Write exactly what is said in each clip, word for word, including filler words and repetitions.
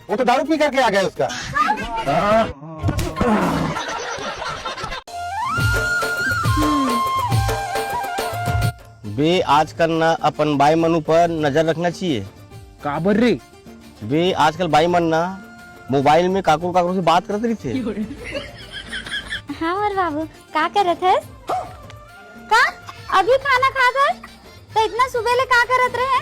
वो तो दारू पी करके आ गया उसका। बे, आजकल ना अपन बाई मन ऊपर नजर रखना चाहिए। काबर रे? बे, आजकल बाई मन ना मोबाइल में काकरो काकरो से बात करत रहिथे। हाँ मोर बाबू, का करत हस? का अभी खाना खात हस? तो इतना सुबह ले का करत रहे?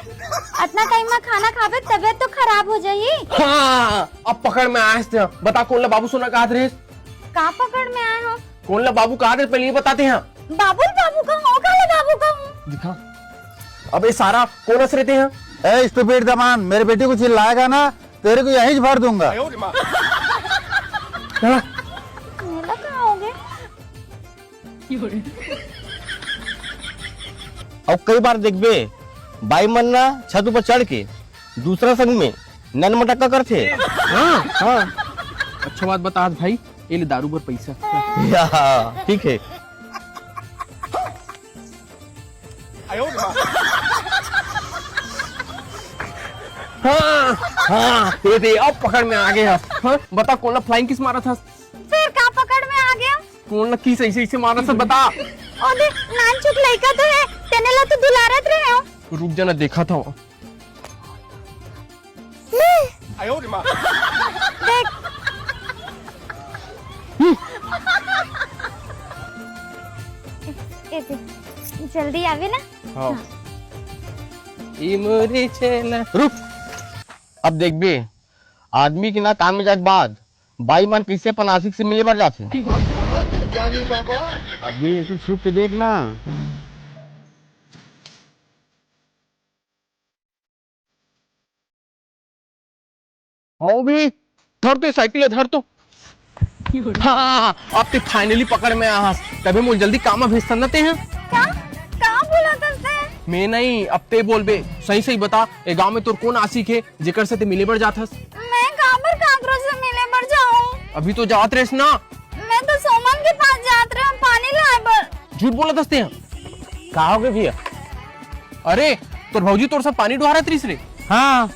इतना टाइम में खाना खाबे, तबीयत तो खराब हो जाही। हाँ, अब पकड़ में आए हस। बता, कोन ला बाबू सोना कहत रहे? का पकड़ में आए हो? कोन ला बाबू कहत रहे, पहले ये बताते हैं। बाबू, बाबू कहूँ, काला बाबू कहूँ। दिखा, अबे सारा कोन हंस रहे हैं? ए स्टूपिड दमान, मेरे बेटी को चिल्लाएगा ना, तेरे को यहीं भर दूंगा। चला। मेला का हो गया? अउ कई बार देखबे, बाई मन ना छत ऊपर चढ़ के दूसरा संग में नन मटक्का करथे। हाँ, हाँ। अच्छा बात बतात भाई, ये ले दारू बर पैसा। या, ठीक है। हाँ, हाँ, ये दे, अब पकड़ में आ गए हम। हाँ, बता, कोन ला flying kiss मारत हस? फिर का पकड़ में आ गया? कोन ला kiss ऐसे, ऐसे मारत हस, बता। ओ दे, नानचुक लइका तो है, तेने ला तो दुलारत रहे हो। रुक जा ना, देखा था। देख। ए, ए, जल्दी आवे ना। हाँ। हाँ। ई मोरी छेना। रुक। अब देखबे, आदमी के ना काम में जाए के बाद बाई मन कैसे अपन आशिक से मिले बर जाथे। आदमी, तू छुप के देख ना। हव बे, धर तो ये साइकिल ला, धर तो। हाँ, अब ते finally पकड़ में आ हस। तभे मोला जल्दी काम में भेजथस ना ते ह। का? का बोलत हस ते? मैं नहीं, अब ते बोलबे। सही सही बता, ए गांव में तोर कोन आशिक हे, जेकर से ते मिले बर जात हस? मैं काबर काकरो से मिले बर जाऊं? अभी तो जात रहेस ना। मैं तो सोमन के पास जात रहेंव पानी लाए बर। झूठ बोलत हस ते ह। का हो गे भैया? अरे, तोर भौजी तोर साथ पानी डोहारत रहिस रे। हाँ,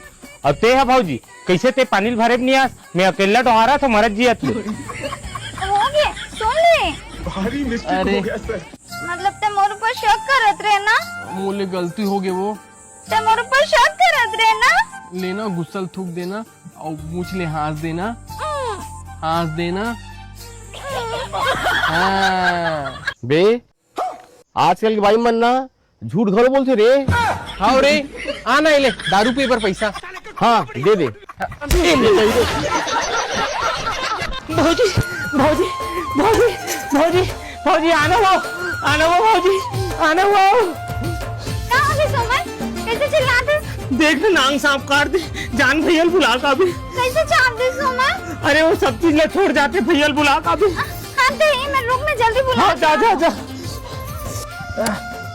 अउ ते ह भौजी, कइसे ते पानी ल भरे बर नइ आस? मैं अकेल्ला डोहारत हंव, मरत जियत ले। हो गे, सुन ले। भारी mistake अरे। हो गया सर। मतलब ते मोर ऊपर शक करत रहे ना? मोर ले गलती हो गे वो। ते मोर ऊपर शक करत रहे ना? ले ना, गुस्सा ल थूक देना अउ मूछ ले हांस देना। हम्म। हांस देना। हाँ। बे, आजकल के बाई मन ना झूठ घलो बोलथे रे। हव रे, आ ना, ए ले, दारू पीए बर पैसा। हाँ, दे दे। भौजी, भौजी, भौजी, भौजी, भौजी, आना वो, आना वो भौजी, आना वो। का हो गे सोमन? कइसे चिल्लात हस? देख ना, नांग सांप काट दे, जान भैया ल बुला का भी। कइसे चाप दे सोमन? अरे वो सब चीज ला छोड़ जाथे, भैया ल बुला का भी। हाँ, ते ही मैं रुक, मैं जल्दी बुला हाँ, जा, जा, जा।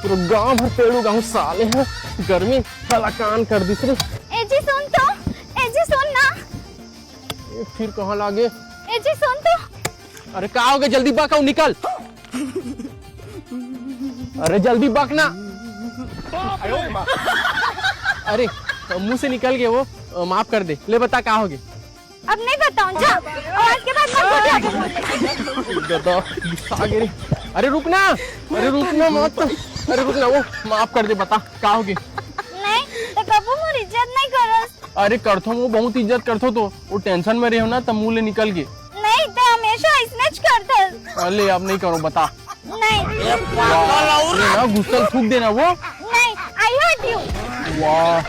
पूरा गांव भर पेड़ू गांव साले हैं, गर्मी हलाकान कर दिस रे। ए जी सुन तो, ए जी सुन ना। ए, फिर कहाँ लागे? ए जी सुन तो। अरे का हो गे, जल्दी बक अउ निकल। अरे जल्दी बक ना। अरे मुंह से निकल गे वो, माफ कर दे। ले बता का हो गे? अब नहीं बताऊं, जा। और आज के बाद मत बोलिए। गधा, गुस्सा आ गे रे। अरे रुक ना, अरे रुक ना, मत। अरे रुक ना, वो माफ कर दे, बता का हो गे? नहीं, ते कभू मोर इज्जत नहीं करस। अरे करथों, वो बहुत इज्जत करथों तो, वो tension में रहेंव ना, त मुंह ले निकल गे। नहीं, ते हमेशा अइसनेच करथस। अरे अब नहीं करों, बता। नहीं। वाह, ये ना गुस्सा ल थूक देना वो। नहीं, I hate you। वाह,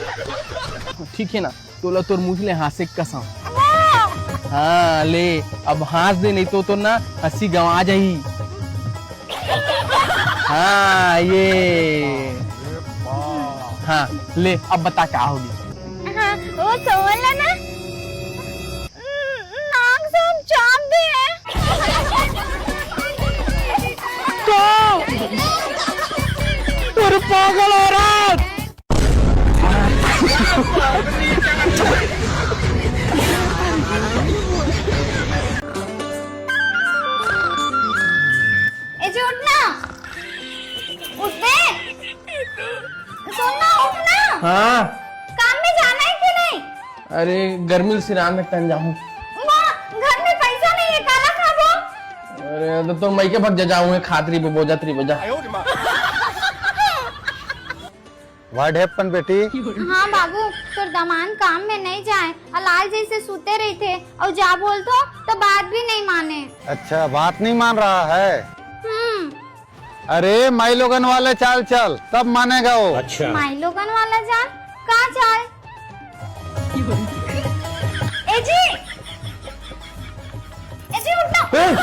ठीक है ना, तोला तोर मुंह ले हांसे के कसम। वाह। हाँ, ले, अब हांस दे, नहीं तो, तो ना हंसी गंवा जाही। हाँ, ये। हाँ, ले, अब बता का हो गे? हाँ, वो सोमन ला ना, नांग सांप चाप दे। तो, अरे पागल औरत। ए जी, उठ ना। उठ बे। सुन ना, उठ ना। हाँ। काम में जाना है कि नहीं? अरे, गर्मी ल सिरान रखता जाऊँ। माँ, घर में पैसा नहीं है, काला खाबो? अरे, तो, तो मैं के भग जा जाऊँ, खात रही, बोजत रही, बजा। What happened, बेटी? हाँ बाबू, तोर दमान काम में नहीं जाए, अलाल जैसे सूते रहिथे, अउ जा बोलथो तो बात भी नहीं माने। अच्छा, बात नहीं मान रहा है? हम्म। अरे, माई लोगन वाले चाल चल, तब मानेगा वो। अच्छा। माई लोगन वाला चाल? का चाल? ए जी, ए जी, उठ ना। ए!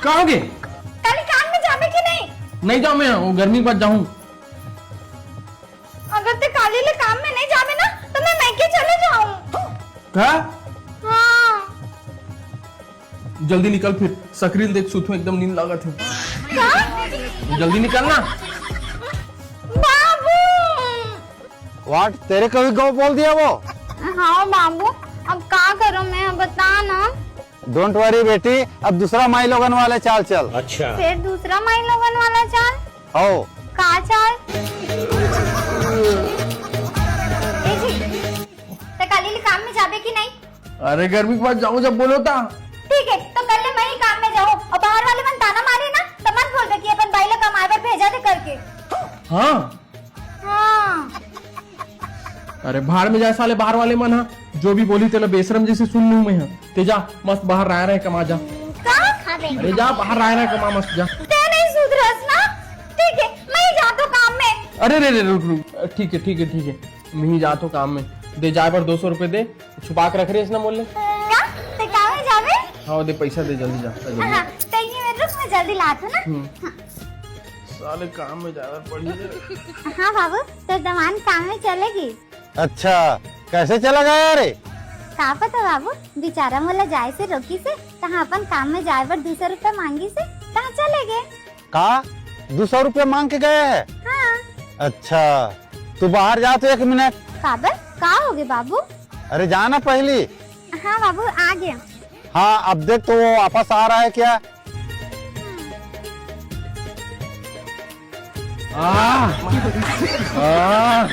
कहाँ गे? काली काम में जाबे कि नहीं? नहीं जाऊँ मैं, वो गर्मी के बाद जाऊँ। अगर ते काली ले काम में नहीं जाबे ना, तो मैं मायके चले जाऊँ। का? हाँ। जल्दी निकल फिर, सकरी ल देख सुथू एकदम नींद लागत है। का? जल्दी निकल ना। बाबू। What? तेरे को भी गौ बोल दिया वो? हाँ बाबू, अब का करूँ मैं, बता ना। Don't worry बेटी, अब दूसरा माई लोगन वाले चाल चल। अच्छा। फिर दूसरा माई लोगन वाला चाल? हो। का चाल? ए जी, ते काली ले काम में जाबे कि नहीं? अरे गर्मी के बाद जाऊँ जब बोलो ता। ठीक है, तो कल ले मैं ही काम में जाऊँ और बाहर वाले मन ताना मारे ना, तो मत बोलबे कि अपन बाई ला कमाए बर भेजा दे करके। हाँ। हाँ। अरे भाड़ में जाए साले बाहर वाले मन हा, जो भी बोली तेला बेशरम जैसे सुन लूँ मैं हा। ते जा, मस्त बाहर राय राय कमा जा। का? अरे जा, बाहर राय राय कमा, मस्त जा। ते नहीं सुधरस ना? ठीक है, मैं ही जातो काम में। अरे रे रे, रुक रुक, ठीक है ठीक है ठीक है, मैं ही जातो काम में। दे जाए बर दो सौ रुपये दे, छुपा के रख रहे ना मोले। का? ते काम में जाबे? हाँ, दे पैसा दे, जल्दी जा, जल्दी। हाँ, ते ये मेरे रुक, मैं जल्दी लात हूँ ना। हम्म। हाँ। साले काम में जाए बर पड़ी रे। हाँ बाबू, तोर दमान काम में चलेगी। अच्छा, कैसे चला गया रे? का पता बाबू, बेचारा मोला जाए से रोकी से, तहाँ अपन काम में जाए बर दो सौ रुपया मांगी से, तहाँ चले गए। का? दो सौ रुपया मांग के गया है? हाँ। अच्छा, तू बाहर जा तो एक मिनट। काबर? का होगे बाबू? अरे जा ना पहली। हाँ बाबू, आ गया। हाँ, अब देख तो वो वापस आ रहा है क्या? आ, आ। हाँ,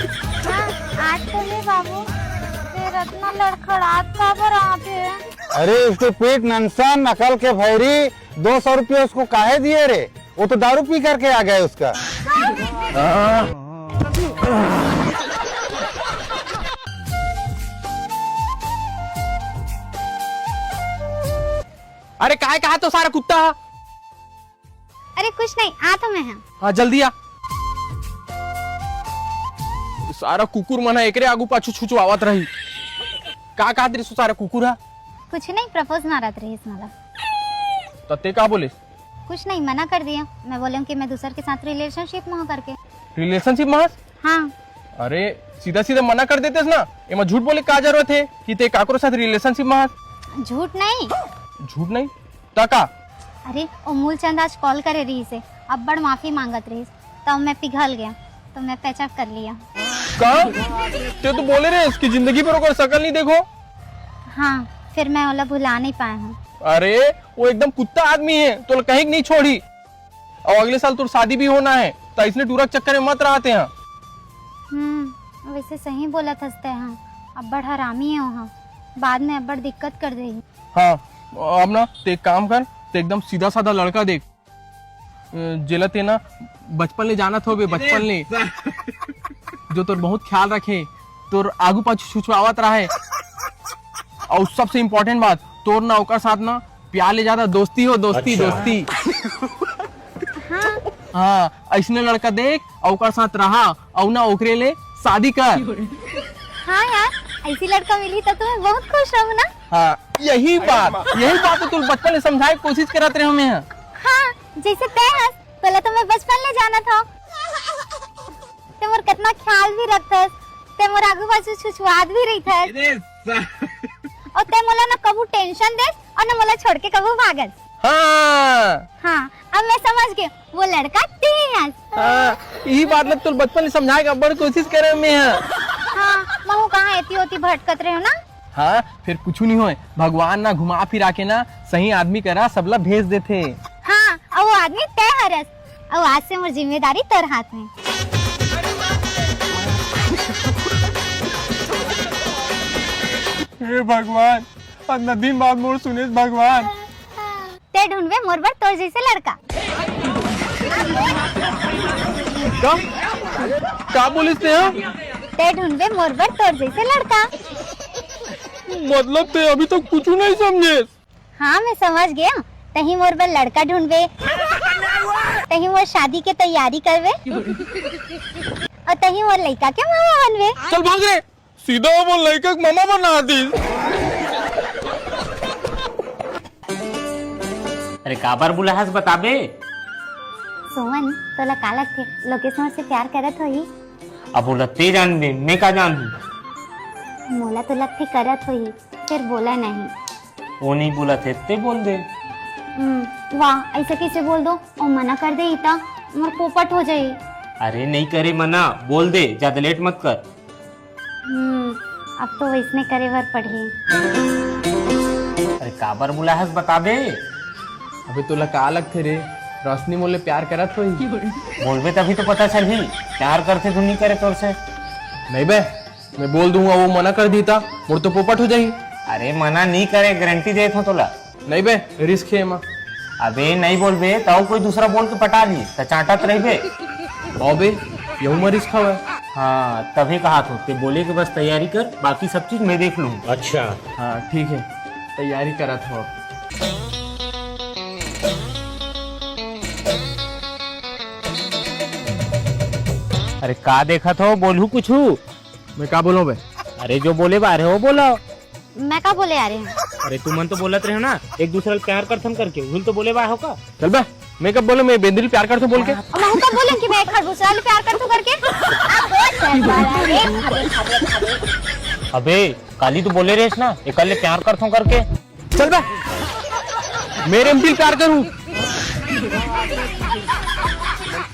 आज तो नहीं बाबू, फिर इतना लड़खड़ात काबर आत है? अरे stupid नंसन, नकल के भैरी, दो सौ रुपये उसको काहे दिए रे? वो तो दारू पी करके आ गया उसका। अरे काय कहा तो सारा कुत्ता? अरे कुछ नहीं, आ तो मैं हूँ। हाँ, जल्दी आ। सारा कुकुर मन ह एकरे आगू पाछू छुचवावत रही। का कहत रहिस सारा कुकुर ह? कुछ नहीं, propose मारत रहिस मोला। त ते का बोले? कुछ नहीं, मना कर दिया। मैं बोले हूँ कि मैं दूसर के साथ relationship में हूँ करके। Relationship में हस? हाँ। अरे, सीधा सीधा मना कर देतेस ना, एमा झूठ बोले का जरूरत है कि ते काकरो साथ relationship में हस? झूठ नहीं। झूठ नहीं? त का? अरे, ओ मूलचंद आज call करे रहिस हे, अब्बड़ माफी मांगत रहिस, तब मैं पिघल गया, तो मैं patch up कर लिया। का? ते तो बोले रहे कि जिंदगी भर ओकर शकल नहीं देखो। हाँ, फिर मैं ओला भुला नहीं पाया हूँ। अरे, वो एकदम कुत्ता आदमी है, तोला कहीं नहीं छोड़ी। और अगले साल तोर शादी भी होना है, तो इसने टूरा के चक्कर में मत रहते हैं। हम्म, वैसे सही बोलत हस ते, हाँ, अब्बड़ हरामी है वहाँ, बाद में अब्बड़ दिक्कत कर देही। हाँ, अब ना ते एक काम कर, ते एकदम सीधा साधा लड़का देख, अ, जेला ते ना बचपन ले जानत होबे, बचपन ले, जो तोर बहुत ख्याल रखे, तोर आगू पाछू छुछुआवत रहे, और सबसे important बात, तोर ना ओकर साथ ना प्यार ले ज्यादा दोस्ती हो, दोस्ती, अच्छा। दोस्ती। हाँ। हाँ, ऐसने लड़का देख, और ओकर साथ रहा, और ना ओकरे ले शादी कर। हाँ यार, ऐसी लड़का मिली तो तुम्हें बहुत खुश रहूँ ना। हाँ, यही बात, यही बात तो तू बचपन ले समझाए के कोशिश करत रहे हमें। हाँ, जैसे तय हस, पहले तो मैं बचपन ले जानत हूँ। ते मोर कितना ख्याल भी रखथस, ते मोर आगू पाछू छुछुआत भी रहिथस। अरे सा- और ते मोला न कभू tension देस और न मोला छोड़ के कभू भागस। हाँ। हाँ, अब मैं समझ गई, वो लड़का ते ही हस। हाँ, यही बात ल तोर बचपन ले समझाए के अब्बड़ कोशिश करे में है। हाँ, महू कहाँ एती ओती भटकत रहे हो ना। हाँ, फिर कुछ नहीं होए, भगवान ना घुमा फिरा के ना सही आदमी करा सबला भेज देथे। हाँ, और वो आदमी तय हरस, और आज से मोर जिम्मेदारी तोर हाथ में। भगवान, अतना दिन बाद मोर सुनेस भगवान। ते ढूंढबे मोर बर तोर जैसे लड़का। का? का बोलिस ते, हाँ? ते ढूंढबे मोर बर तोर जैसे लड़का। मतलब ते अभी तक कुछ नहीं समझेस? हाँ, मैं समझ गया। तहीं मोर बर लड़का ढूंढबे, तहीं मोर शादी के तैयारी करबे, और तहीं मोर लइका के मामा बनबे। चल भाग रे, सीधा वो लइका के मामा बना दी। अरे काबर बुलाहस बताबे? सोमन, तोला का लगथे, लोकेश मोर से प्यार करत होही? अब ओला ते जानबे, मैं का जानहूं? मोला तो लगथे करत होही, फेर बोला नहीं। वो नहीं बोलत हे, ते बोल दे। हम्म, वाह, ऐसे कैसे बोल दो? और मना कर दे इता, मोर पोपट हो जाई। अरे नहीं करे मना, बोल दे, ज्यादा लेट मत कर। हम्म, अब तो वैसने करे बर पड़ही। अरे काबर बुलाहस बताबे? अबे तोला का लगथे रे, रोशनी मोले प्यार करत होही? बोलबे तभी तो पता चलही, प्यार करथे तो नहीं करे तोर से। नहीं बे, मैं बोल दूंगा, वो मना कर दीता, मोर तो पोपट हो जाही। अरे मना नहीं करे, गारंटी देत हों तोला। नहीं बे, रिस्क हे एमा। अबे नहीं बोलबे, त अउ कोई दूसरा बोल के पटा ली, त चांटत रहिबे। अबे, यहू मा रिस्क हवय। हाँ, तभी कहा थो, ते बोले के बस तैयारी कर, बाकी सब चीज मैं देख लूँ। अच्छा। हाँ, ठीक है, तैयारी करत हो। अरे का देखत हो, बोलहू कुछू? मैं का बोलूं बे? अरे जो बोले बारे हो बोला। मैं का बोले आ रहे हैं? अरे तुमन तो बोलत रहे हो ना, एक दूसरे ल प्यार करथन करके, उहिल तो बोले बा हो का? चल बे, मैं कब बोले मैं बेंदरी प्यार करथों बोल के? अब महू कब बोले कि मैं एक खरबूजा ल प्यार करथों करके? अबे काली तो बोले रहेस ना, एकर ले प्यार करथों करके। चल बे, मैं रेमटी ल प्यार करहूं।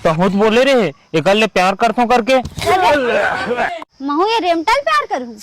तहूं तो बोले रहे, एकर ले प्यार करथों करके। महू ये रेमटा ल प्यार करहूं।